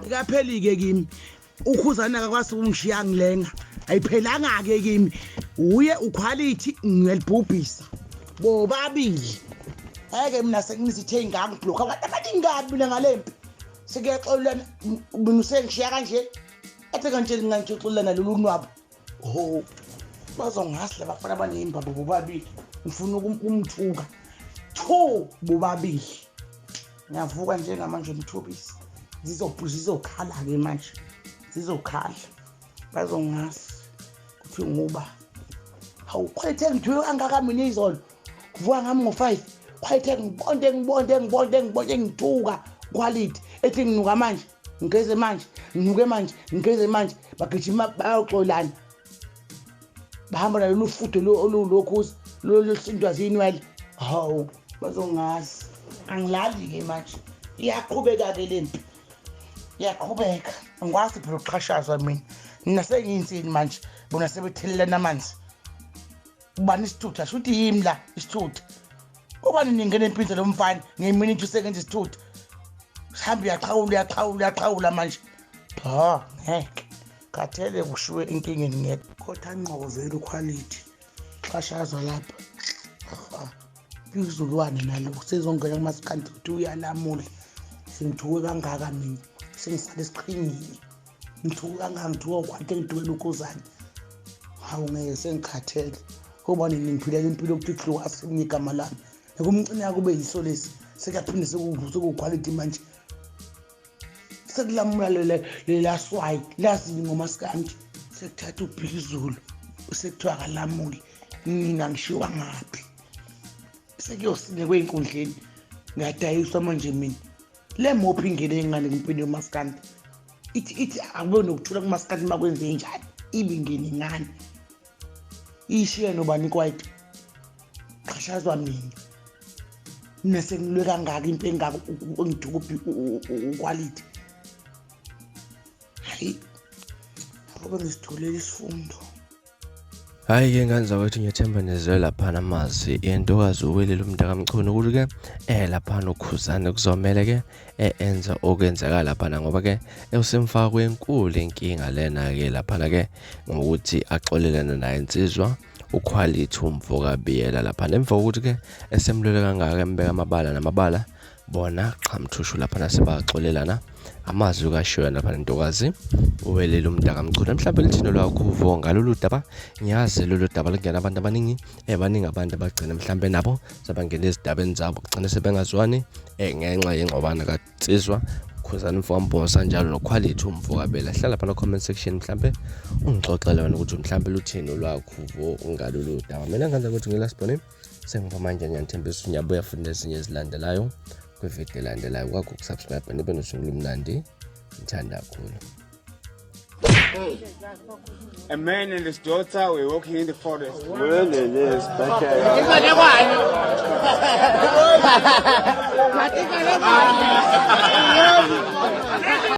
Ikapheli-ke kimi ukhuzana akakwazi ukungishiya ngilenga, ayiphelanga-ke kimi. Uye ukhwalithi ngiyalibhubhisa bobabili. Eke mina senginisithe ngangibhlokha abantu abaningi kabi mina ngale mpi. Sekuyaxolelana mina usengishiya kanje, athi kantsheli ngantshixolelana lolu nwabo. Ho, bazongasi labafana abaneyimbabo bobabili. Ngifuna ukumthuka two bobabili. Ngiyavuka njengamanje mthobisi, zizokhala-ke manje, zizokhala, bazongasi kuthi nguba. Hawu, khwethe ngithuke kangaka mina izolo, kuvuka ngami ngo-5, khwethe ngibonde ngibonde ngibonde ngibonde ngithuka quality ethi nginuka manje, ngigeze manje, nginuke manje, ngigeze manje. Bagijima bayoxolana, bahamba nalolu fudo olulokhuza lolu lusindwa zinwele. Hawu, bazongazi. Angilali-ke manje, iyaqhubeka-ke le mpi, iyaqhubeka. Angikwazi phela ukuxhashazwa mina, mina sengiyinsini manje, bona sebethelelana amanzi. Ubani isithutha? Sho ukuthi yimi la isithutha. Ubani ningena empinza lo mfana ngeminithi usekenza isithutha, sihambe uyaqhawula uyaqhawula uyaqhawula manje. Ha, ngeke khathele kushiwe enkingeni ngeke khotha nqokozela ukhwalithi xhashazwa lapha. Izulwane nalo sezongena kumasikandi ukuthi uyalamula. Sengithuke kangaka mina, sengisale esiqhingini, ngithuke kangaka, ngithuke kwante, ngithuke lokhuzane. Hawu, ngeke sengikhathele. Ngoba nini ngiphilela impilo yokuthi kuhluka sinye igama lami, ekumcina kube yiso lesi, sekuyaphinde sekuwukhwalithi manje, sekulamula lela swayi lazini ngomasikandi, sekuthatha ubhizulu, sekuthiwa akalamuli. Mina ngishiwa ngaphi? Sekuyosine kwey'nkundleni, ngiyadayiswa manje mina. Le mophi ingene ingane kumpilo yomasikandi, ithi ithi akube nokuthula kumasikandi, uma kwenze njani ibe ingene ingane ishiye nobani kwaito, xhashazwa mina. Mina sengilwe kangaka impi engaka, engithuka ukwalithi. Hayi, akube ngisitholele isifundo. Hhayi-ke ngane zakwethu, ngiyathemba nizwe laphana amazwi yentokazi uWelile umntakamchunu ukuthi-ke laphana uKhuzane kuzomele-ke enze okwenzeka laphana, ngoba-ke usemfaka kwenkulu inkinga lena-ke laphana-ke ngokuthi axolelane naye insizwa ukhwalithi umfo kaBiyela laphana, emva kokuthi-ke esemlwele kangaka embeka amabala namabala. Bona qhamthushu laphana sebaxolelana, amazwi kashiwo laphana ntokazi uWelile umntakamchunu. Mhlawumbe lithini lwakho uvo ngalolu daba? Ngiyazi lolu daba lingena abantu abaningi, baningi abantu abagcina mhlawumbe nabo sebangena ezidabeni zabo, kugcine sebengazwani ngenxa yengxabano kansizwa Khuzani mfo kaMbhosa njalo nokhwalithi umfo kaBiyela. Hlala lapha comment section, mhlambe ungixoxele wena ukuthi mhlambe luthini olwakho uvo ngalolu daba. Mina ngenza ukuthi ngilasibone sengiba manje, ngiyanithembisa ngiyabuya futhi nezinye ezilandelayo kwividiyo elandelayo. Kwakho ukusubscribe, nibe nosuku olumnandi, ngithanda kakhulu. A man and his daughter were walking in the forest. Really, yes, backyard.